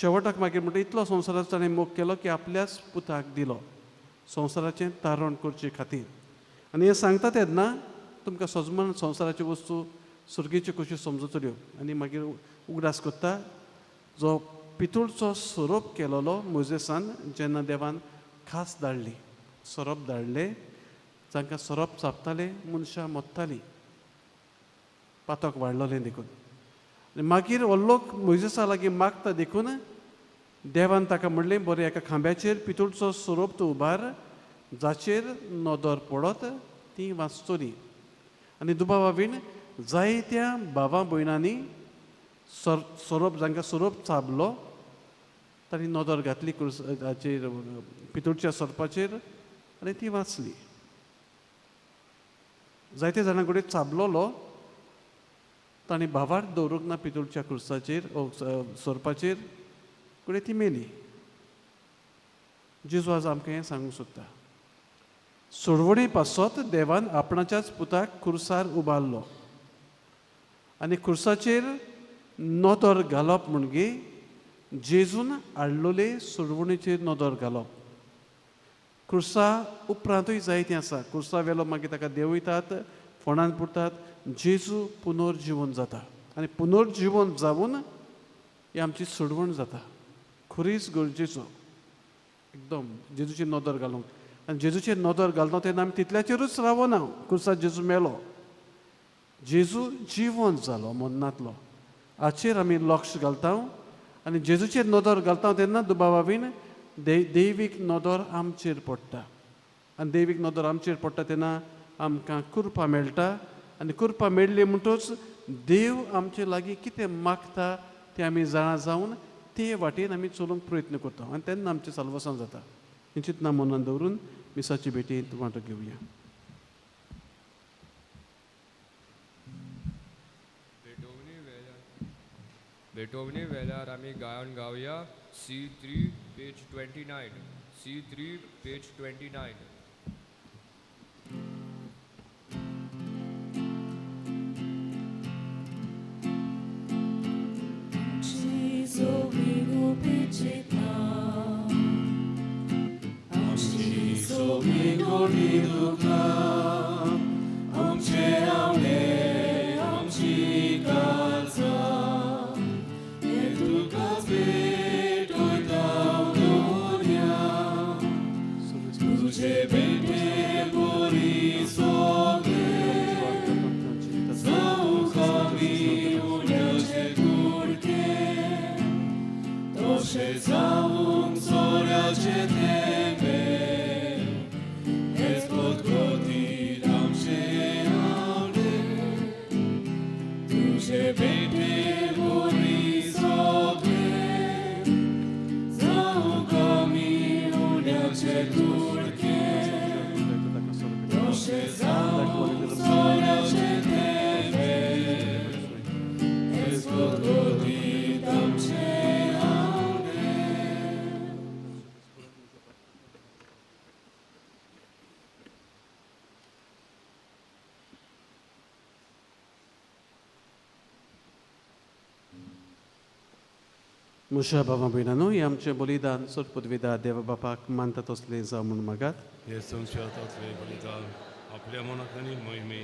शेवटाक मागीर म्हणटा इतलो संवसाराचो ताणें मोग केलो की आपल्याच पुताक दिलो संवसाराचें तारण करचे खातीर. आनी हें सांगता तेन्ना तुमकां सजमान संवसाराच्यो वस्तू सुर्गेच्यो कश्यो समजतल्यो. आनी मागीर उगडास करता जो पितूळचो सोरोप केलोलो मोजेसान जेन्ना देवान खास धाडली, सोरोप धाडले, जांकां सोरोप चाबताले मनशां मोत्तालीं, पातक वाडलोलें देखून. आनी मागीर हो लोक मोजेसा लागीं मागता देखून देवान ताका म्हणलें, बरें एका खांब्याचेर पितूळचो सोरोप तूं उबार, जाचेर नदर पडत ती वाचतली. आनी दुबावा बीन जायत्या भावा भयणांनी सोरोप जांकां सोरोप चाबलो तांणी नदर घातली हाचेर पितूळच्या सोरपाचेर आनी ती वाचली. जायते जाणां कडेन चाबलोलो तांणी भावार्थ दवरूंक ना पितूळच्या क्रुसाचेर सोरपाचेर, कडेन ती मेली. जेजू आज आमकां हें सांगूंक सोदता, सोडवणे पासत देवान आपणाच्याच पुताक खुर्सार उबारलो आनी खुर्साचेर नदर घालप म्हणजे जेजून हाडलोले सोडवणेचेर नदर घालप. खुर्सा उपरांतूय जायतें आसा, खुर्सा वेलो मागीर ताका देंवयतात, फोंडान पुरतात, जेजू पुनर्जिवन जाता आनी पुनर्जिवन जावन ही आमची सोडवण जाता. खुरीस गरजेचो एकदम जेजूचेर नदर घालूंक. आनी जेजूचेर नदर घालता तेन्ना आमी तितल्याचेरूच रावना. खुर्सार जेजू मेलो, जेजू जिवन जालो मरणांतलो, हाचेर आमी लक्ष घालता आनी जेजूचेर नदर घालता तेन्ना दुबावा बीन दैवीक नदर आमचेर पडटा आनी दैवीक नदर आमचेर पडटा तेन्ना आमकां कृपा मेळटा आनी कृपा मेळ्ळी म्हणटच देव आमचे लागीं कितें मागता तें आमी जाणा जावन ते वाटेन आमी चलूंक प्रयत्न करता आनी तेन्ना आमचें साल्वासांव जाता. ही चिंतना मनान दवरून मिसाची भेटींत वांटो घेवया. भेटोवणी वेळार आमी गायन गावया C3 page 29, C3 page 29. मुशा बाबा भयणानो, हें आमचें बलिदान सोद पदवीदार देवा बापाक मानता तसलें जावं म्हूण मागात. हें तुमच्या हातांतलें बलिदान आपल्या मनाक आनी मोहिमे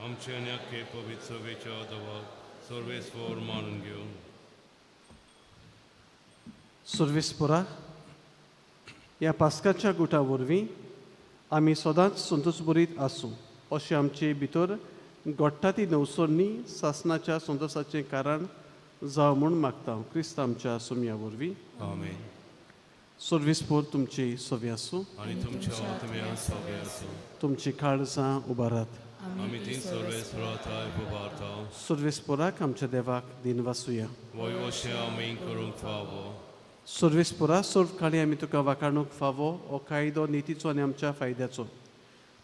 आमचे आनी आख्खे पवित्र सभेच्या देवाक सर्वेस्पर मानून घेवन. सर्वेस्परा, ह्या पास्काच्या गुटा वरवीं आमी सदांच संतोषभरीत आसूं अशें आमचे भितर घडटा ती नवसरणी सासनाच्या संतोषाचें कारण जावं म्हूण मागता. क्रिस्त आमच्या सोमया वरवीं. आमेन. सर्वेस्पर तुमची सवी आसूं आनी तुमच्या आत्म्या सवे आसूं. तुमची काळजां उबारात. आमी ती सर्वेस्परा थाय उबारता. सर्वेस्पराक आमच्या देवाक दिनवासुया. वय अशें आमी करूंक फावो. सर्वेस्परा, सर्व काळी आमी तुका वाखाणूंक फावो हो कायदो नितीचो आनी आमच्या फायद्याचो,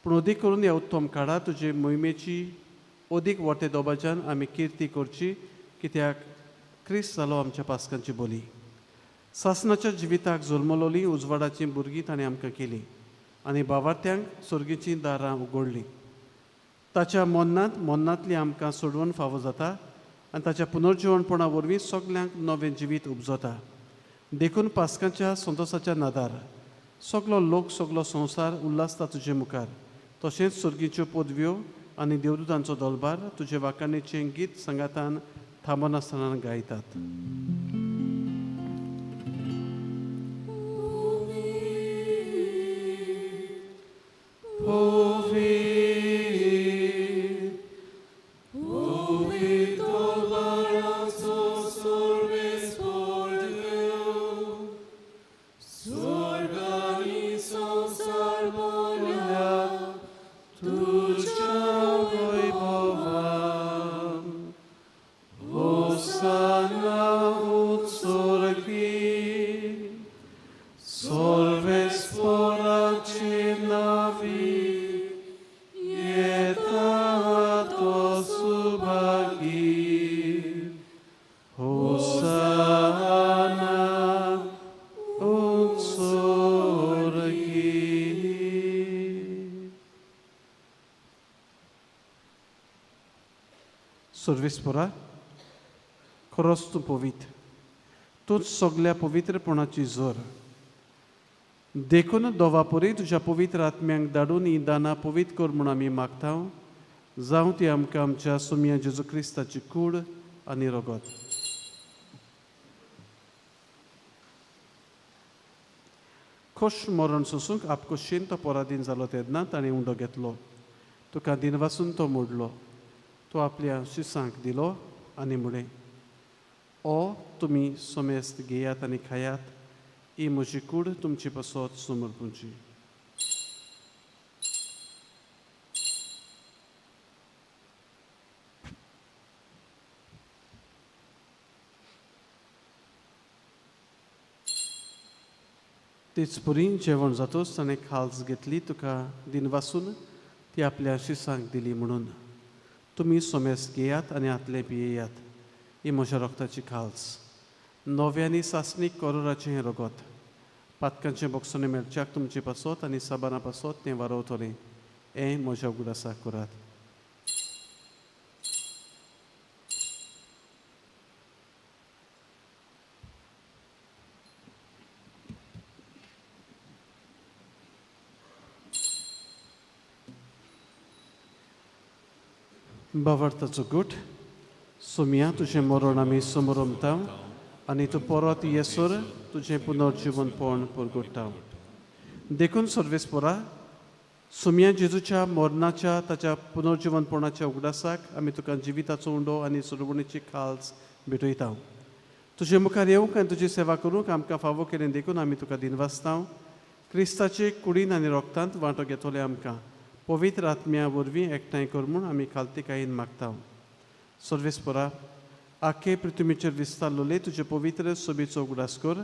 पूण अदीक करून ह्या उत्तम काळार तुजे मोहिमेची अदीक वटे दोबाच्यान आमी किर्ती करची, कित्याक क्रिस्त जालो आमच्या पास्कांची बोली. सासनाच्या जिविताक जल्मलोली उजवाडाचीं भुरगीं ताणें आमकां केलीं आनी भावार्थ्यांक सर्गीचीं दारां उगडलीं. ताच्या मन्नांत मन्नांतली आमकां सोडवण फावो जाता आनी ताच्या पुनर्जिवणपणा वरवीं सगल्यांक नवें जिवीत उपजता. देखून पास्कांच्या संतोसाच्या नादार सगलो लोक सगलो संवसार उल्हासता तुजे मुखार. तशेंच सर्गीच्यो पदव्यो आनी देवदूतांचो दलबार तुजे वाखाणीचें गीत सांगातान थांबनासतना गायतात. सर्वेस्परा, खरोच तूं पवित्र, तूंच सगल्या पवित्रपणाची जोर. देखून दोवापुरी तुज्या पवित्र आत्म्यांक धाडून ही दानां पवित्र कर म्हूण आमी मागता. जावं ती आमकां आमच्या सोमया जेजू क्रिस्ताची कूड आनी रगत. खोश मरण सोसूंक आपकोशीन तो पराधीन जालो तेन्ना ताणें उंडो घेतलो, तुका दिनवासून तो मोडलो, तो आपल्या शिसांक दिलो आनी म्हळें, ओ तुमी सोमेस्त घेयात आनी खायात, ही म्हजी कूड तुमचे पासत समर्पूची. तेच परी जेवण जातोच ताणें खाल्स घेतली, तुका दिनवासून ती आपल्या शिसांक दिली म्हणून, तुमी सोमेस घेयात आनी आतलें पियेयात, ही म्हज्या रक्ताची खाल्स, नव्यानी सासणीक करोराचें हें रगत, पातकांचें बोगसणें मेळच्याक तुमचे पासत आनी साबारां पासत तें वारोवतलें. हें म्हज्या उगडासाक करात. बावडताचो गूट सोमया तुजें मरण आमी समरमता आनी तूं परत येसर तुजें पुनर्जिवनपण परगट्टा. देखून सर्वेस्परा, सोमया जेजूच्या मरणाच्या ताच्या पुनर्जिवनपणाच्या उगडासाक आमी तुका जिविताचो उंडो आनी सुरवणीची खाल्स भेटयता. तुजे मुखार येवंक आनी तुजी सेवा करूंक आमकां फावो केलें देखून आमी तुका दिनवासता. क्रिस्ताचे कुडीन आनी रोगतांत वांटो घेतले आमकां पवित्र आत्म्या वरवीं एकठांय कर म्हूण आमी खालतीकायेन मागता. सर्वेस्परा, आखे पृथ्वीचेर विस्तारलोले तुजे पवित्र सोबेचो उगडास कर.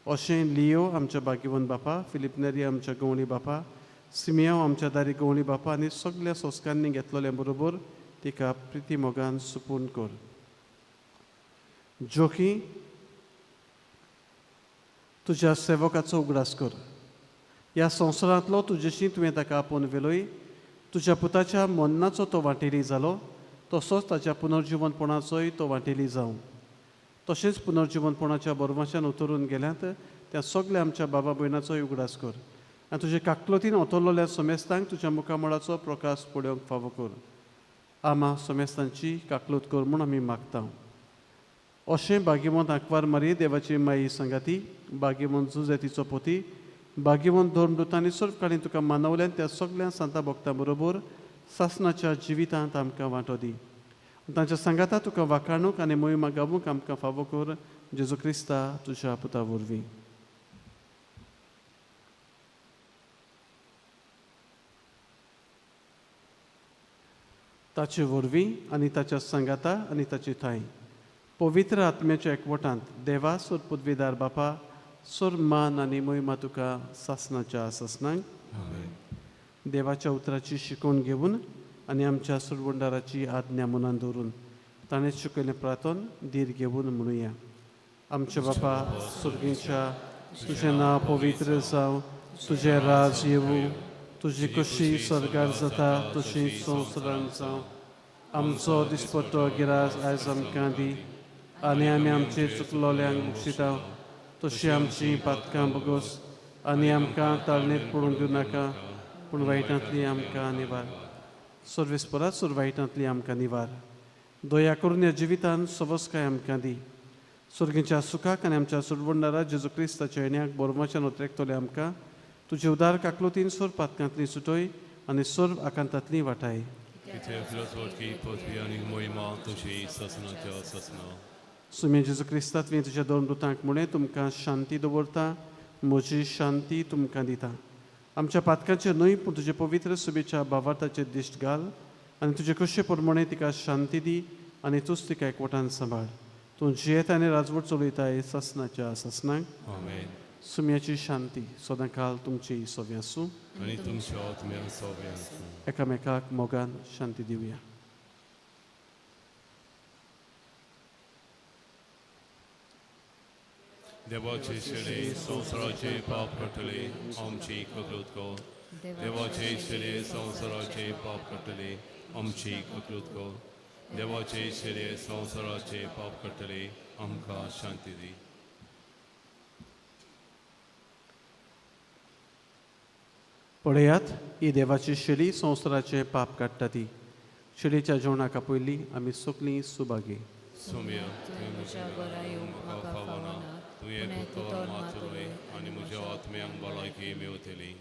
अशें लियो आमच्या भाग्यवंत बापा, फिलीप नेरी आमच्या गवळी बापा, सिमियांव आमच्या दारी गवळी बापा आनी सगल्या संस्कारांनी घेतलोल्या बरोबर तिका प्रिती मोगान सुपून कर. जोखी तुज्या सेवकाचो उगडास कर. ह्या संवसारांतलो तुजेशी तुवें ताका आपोवन व्हेलोय. तुज्या पुताच्या मरणाचो तो वांटेली जालो, तसोच ताच्या पुनर्जिवनपणाचोय तो वांटेली जावं. तशेंच पुनर्जिवनपणाच्या बरवाच्यान उतरून गेल्यात त्या सगल्या आमच्या बाबा भयणाचोय उगडास कर आनी तुजे काकलोतीन ओतरलोल्या सोमेस्तांक तुज्या मुखामळाचो प्रकाश पळोवंक फावो कर. आमा सोमेस्तांची काकलोत कर म्हूण आमी मागता. अशें भाग्यवंत आंकवार मारी देवाची माई सांगाती, भाग्यवंत जुजेतीचो पोती, भाग्यवंत धर्मदूतांनी सर्वकाळीन तुका मानवल्यान त्या सगल्या सांता भक्तां बरोबर सासनाच्या जिवितांत आमकां वांटो दी. तांच्या सांगाता तुका वाखाणूक आनी मोहिमा गावूंक आमकां फावो कर, जेजू क्रिस्ता तुज्या पुता वरवीं. ताचे वरवीं आनी ताच्या सांगाता आनी ताचे ठांय पवित्र आत्म्याच्या एकवटांत देवा सोर पदवीदार बापा सोर मान आनी मोहिमा तुका सासनाच्या सासनांक. देवाच्या उतराची शिकवण घेवन आनी आमच्या सुरवंडाराची आज्ञा मनान दवरून ताणें शिकयलें प्रार्थन धीर घेवन म्हणुया. आमच्या बापा सुर्गीच्या, तुजें नांव पवित्र जावं, तुजें राज येवूं, तुजी कशी स्वर्गार जाता तशी संवसारांत जावं. आमचो दिसपट्टो गिरास आयज आमकां दी आनी आमी आमचे चुकलोल्यांक बक्षिता तशी आमची पातकां बगोस आनी आमकां ताळणेंत पडूंक दिवं नाका, पूण वायटांतली आमकां निवार. सर्वेस्परात सोर वायटांतली आमकां निवार. दया करून ह्या जिवितान सवस्काय आमकां दी. सर्गीच्या सुखाक आनी आमच्या सुरवंडारा जेजू क्रिस्ताच्या येण्याक बोरमाच्यान उतरेकतले आमकां तुजे उदार काकलुतीन सोर पातकांतली सुटय आनी सर्व आकांतांतली वाटाय. सुमे जेजू क्रिस्तात तुवें तुज्या दोन दुतांक म्हणें, तुमकां शांती दवरता, म्हजी शांती तुमकां दिता. आमच्या पातकांचेर न्हय पूण तुजे पवित्र सुबेच्या भावार्थाचेर दिश्ट घाल आनी तुजे कशे प्रमाणे तिका शांती दी आनी तूंच तिका एकवटान सांबाळ. तूं जियेता आनी राजवट चलयताय सासनाच्या सासनाक. सुम्याची शांती सदांकाल तुमची सोबी आसूं आनी तुमच्या आत्म्या सोबी आसूं. एकामेकाक मोगान शांती दिवया. देवाचे शेळे संवसाराचे पाप काडटले आमची ककलूत कर. देवाचे शेळे संवसाराचे पाप काडटले आमची ककलूत कर. देवाचे शेळे संवसाराचे पाप काडटले आमकां शांती दी. पळयात, ही देवाची शेळी संवसाराचे पाप काडटा ती. शेळीच्या जेवणाक आपयली आमी सगलीं सुभागी. सोम्या, तुवें म्हज्या घरा येवंक म्हाका फावना, तुवें उतर मातुरय आनी म्हज्या आत्म्यांक भलायकी मेवतली.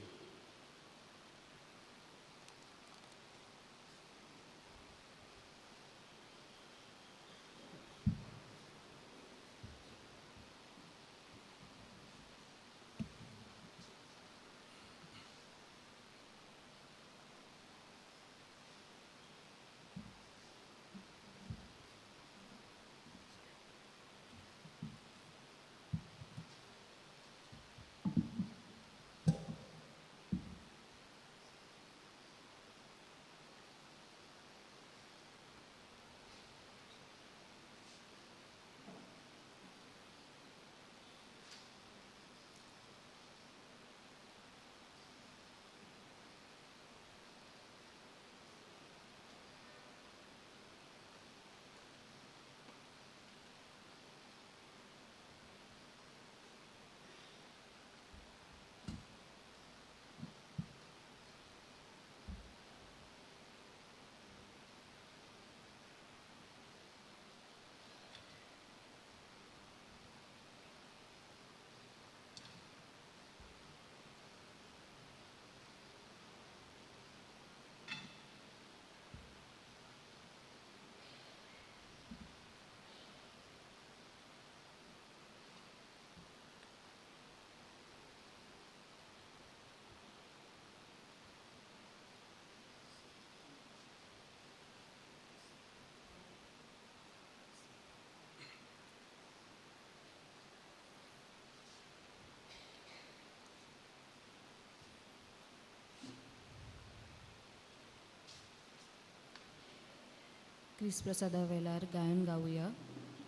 क्रिस्त प्रसादा वेळार गायन गावया.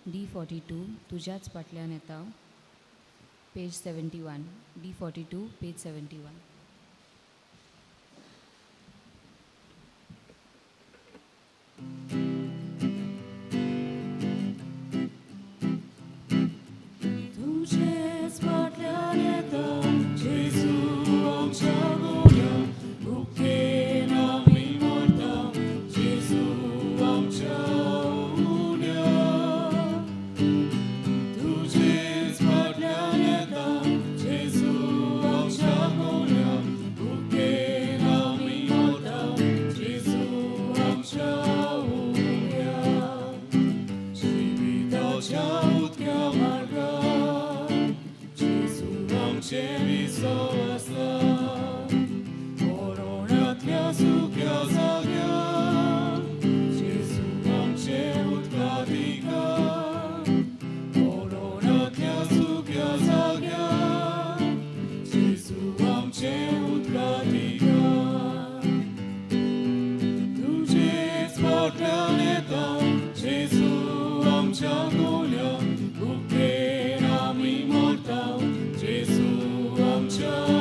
D42 तुज्याच फाटल्यान येता. Page 71. D42 page 71. तुझेच फाटल्यान येता जेजू आमच्या गुण्या, भुकेन आमी मरता जेजू आमच्या उण्या. तुझेच फाटल्यान येता जेजू आमच्या गुण्या, भुकेन आमी मरता जेजू आमच्या उण्या. जिविताच्या उदक्या मार्गार जेजू आमचें विसव आसला. मरणांतल्या सुक्या जाग्यार जेजू आमचें उदकाधिकार. मरणांतल्या सुक्या जाग्यार जेजू आमचें उदकाधिकार. तुजेच फाटल्यान येता जेजू आमच्या गुण्या, भुकेन आमी मरता जेजू आमच्या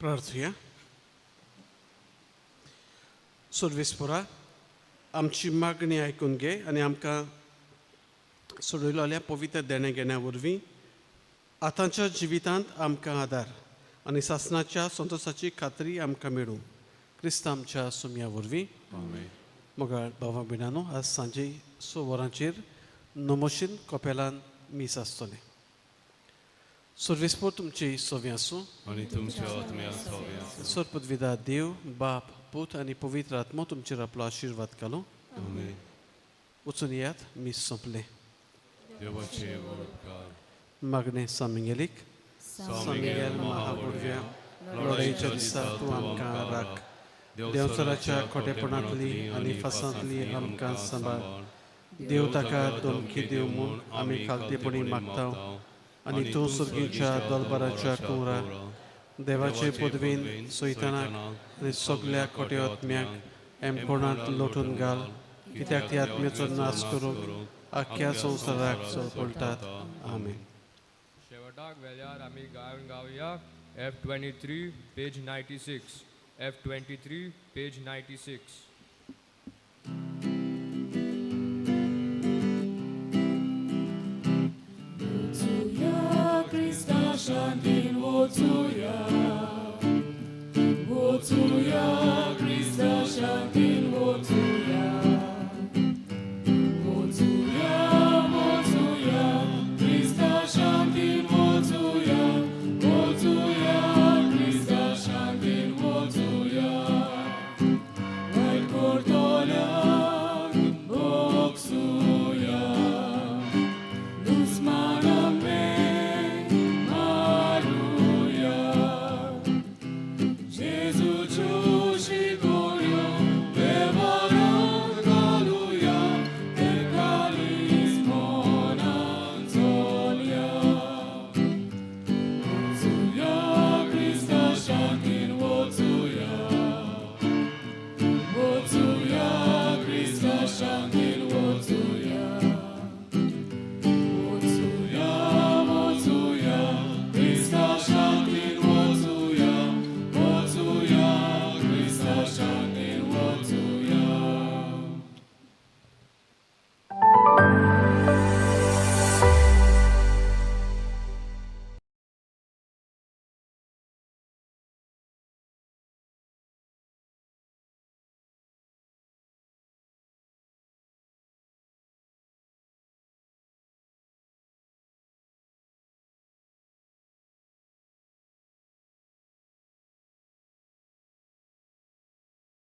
प्रार्थुया. सर्वेस्पोरा, आमची मागणी आयकून घे आनी आमकां सोडयलेल्या पवित्र देण्या घेण्या वरवीं आतांच्या जिवितांत आमकां आदार आनी सासणाच्या संतोशाची खात्री आमकां मेळूं, क्रिस्त आमच्या सुमया वरवीं. आमेन. मोगाळ भावा भयणांनो, आज सांजे 6 वरांचेर नमोशीन कपेलान मीस आसतलें. सर्वेस्पोर तुमची सोवी आसूं. आनी तुमच्या आत्म्या सोवे आसूं. सरपदविदा देव बाप, पूत आनी पवित्र आत्मो तुमचेर आपलो आशिर्वाद घालूं. आमेन. वचून येयात, मीस सोंपलें. देवाचे उपकार. मागणें सामिंगेलीक. सामिंगेल महाबुडव्या, लढाईच्या दिसा तूं आमकां राख. देवसराच्या खोटेपणांतली आनी फासांतली आमकां सांबाळ. देव ताका धमकी दिव म्हूण आमी खालतेपणी मागता आनी तूं सर्गीच्या दलबाराच्या कुंवरा, देवाचे पदवीन सैतानाक आनी सगल्या खोटे आत्म्याक एमकोणांत लोटून घाल, कित्याक ती आत्म्याचो नाश करूंक आख्ख्या संवसाराक चळपळटात. आमेन. शेवटाक वेल्यार आमी गायन गावया F 23 page 96, F 23 page 96. वचुया क्रिस्ता शांतीन वचुया.